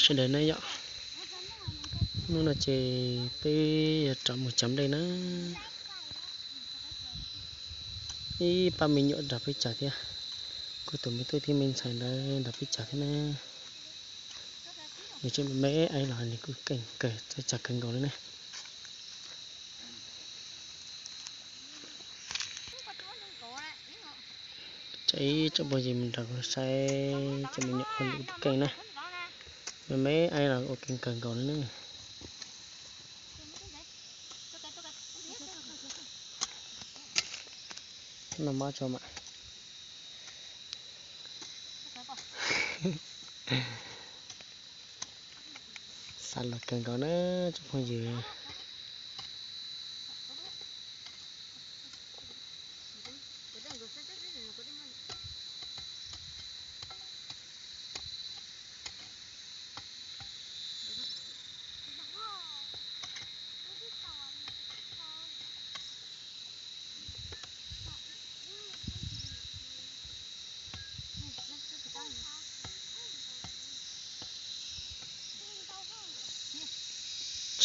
Sawv daws na yom, hnub no ces peb yuav rov mus cov nplej na. Ib pab me nyuam nrog peb cog thiab, kuv tus me tub thiab me ntxhais ntawd nrog peb cog thiab na. Nws tseem me me los nws kuj keej kawg, txawj cog kawg nkaus li na. Tso ib tsoom phooj ywg mus nrog kuv saib cov me nyuam ua lus keej na. Me me los ua keej kawg nkaus li na. Noj mov tso mam. Xav los kawg nkaus na tsoom phooj ywg.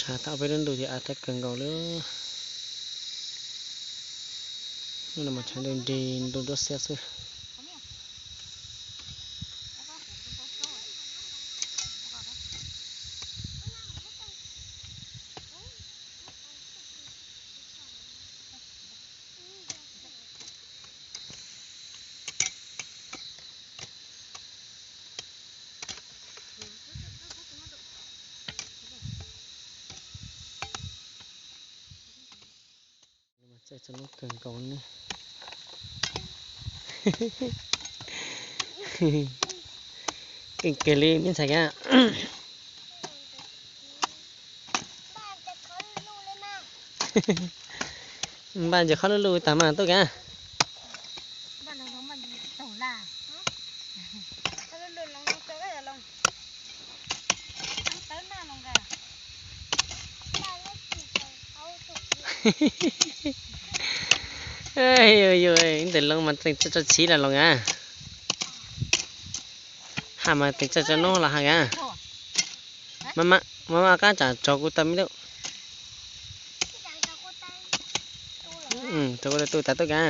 Tshav tau peb lub ntuj ces av tag kawg nkaus li. Hnub no mas tshav ntuj nrig ntuj nruab xiab xwb. Txawj txog lub kawg nkaus ne. Keej kiag li me ntxhais ka. Npaj ntses khob luj luj tag mas tuaj ka. Yus ntawm loo mas teem txaj tso txiv los los a. Ha mas teem txaj tso nub los ha a. Maj maj qab tsam tso kuv tau me tub. Tso kuv tau tu tas tuaj ka.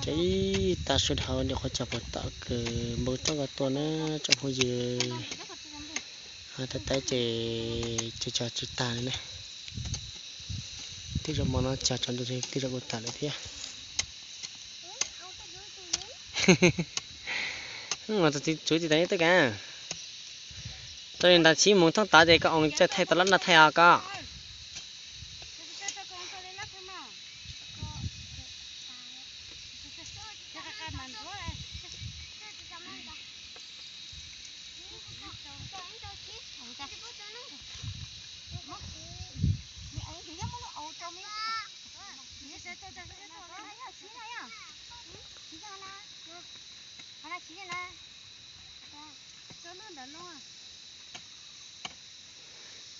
Ces ib tag sawv daws nws qhov chaw puas tom kws npoo txob ko tuaj na tsoom phooj ywg. Ho tab tab ces tsis tso tsis tag li na. Twb zaum mo no tso tso ntu twb zaum kuj tag lawm thiab. Tus txiv tsuv tsis tau nyob twb ka. Tau li nrad txhib moos thoob tod ces koj oo coj thaij tau lab noj thaij os koj.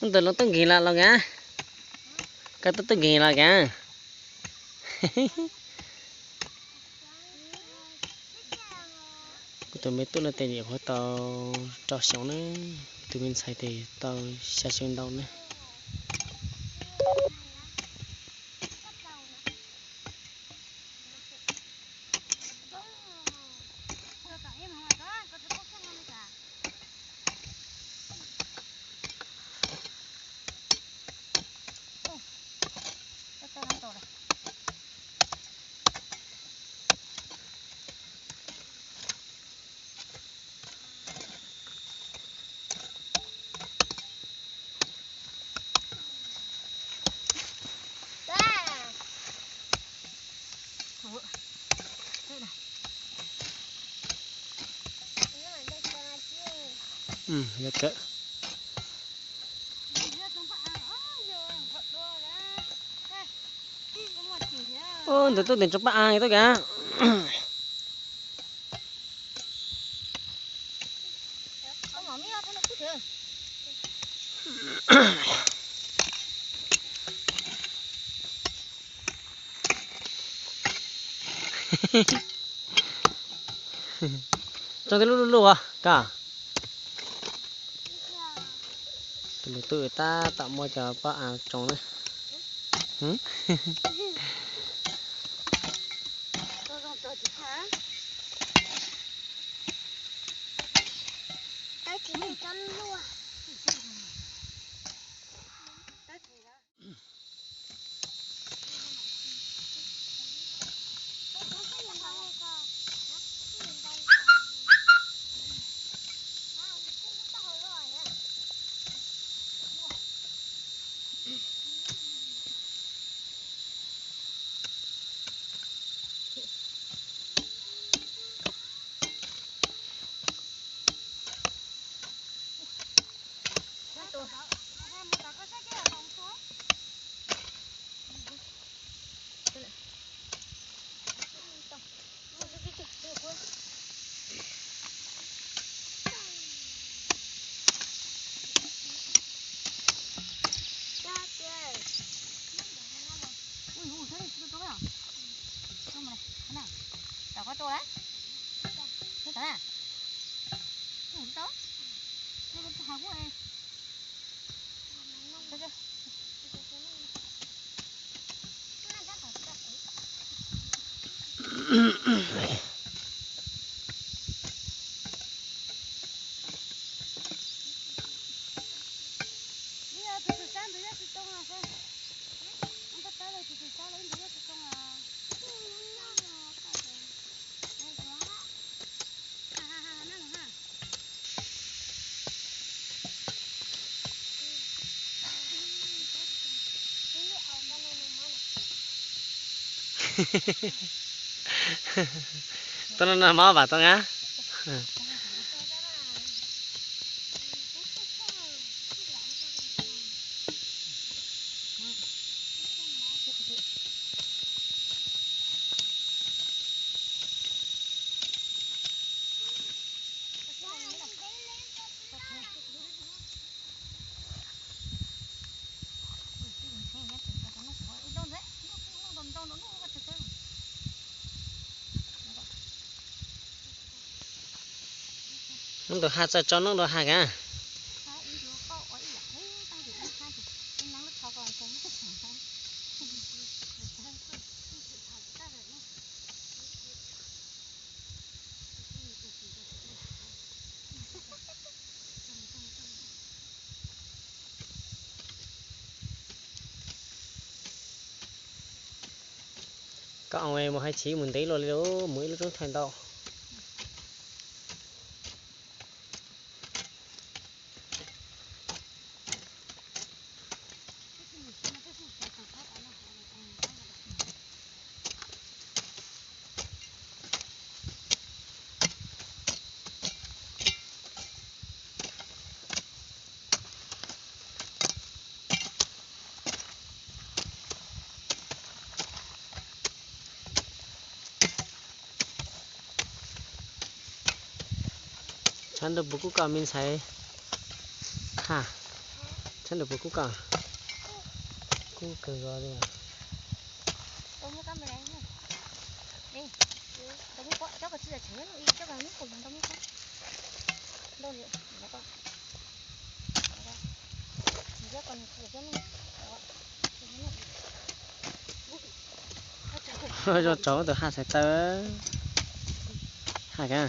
Ntawm loo tuaj nkeeg los los a. Koj tuaj tuaj nkeeg los ka. Kuv tus me tub no tes niam puav tau rau xyoo na. Tus me ntxhais tes tau xya xyoo ntau na. Yog kawg. Ntawd tuaj ntev tso pab a tuaj ka. Tso tej lub lub lub ka. Tus niam tuaj tab tom muab cov pab a tsoo na. Tuaj noj noj mov vam tau na. Noob ntu ha txawj tso noob ntu ha ka. Koj mus hais chiv mus ntev luaj li lauj, mus ib lub roob thaij ntau. Tshav ntuj puas kub koj me ntxhais? Ha, tshav ntuj puas kub koj? Kub kawg nkaus li. Zoo tsaus tus ha txhais taw. Ha ka.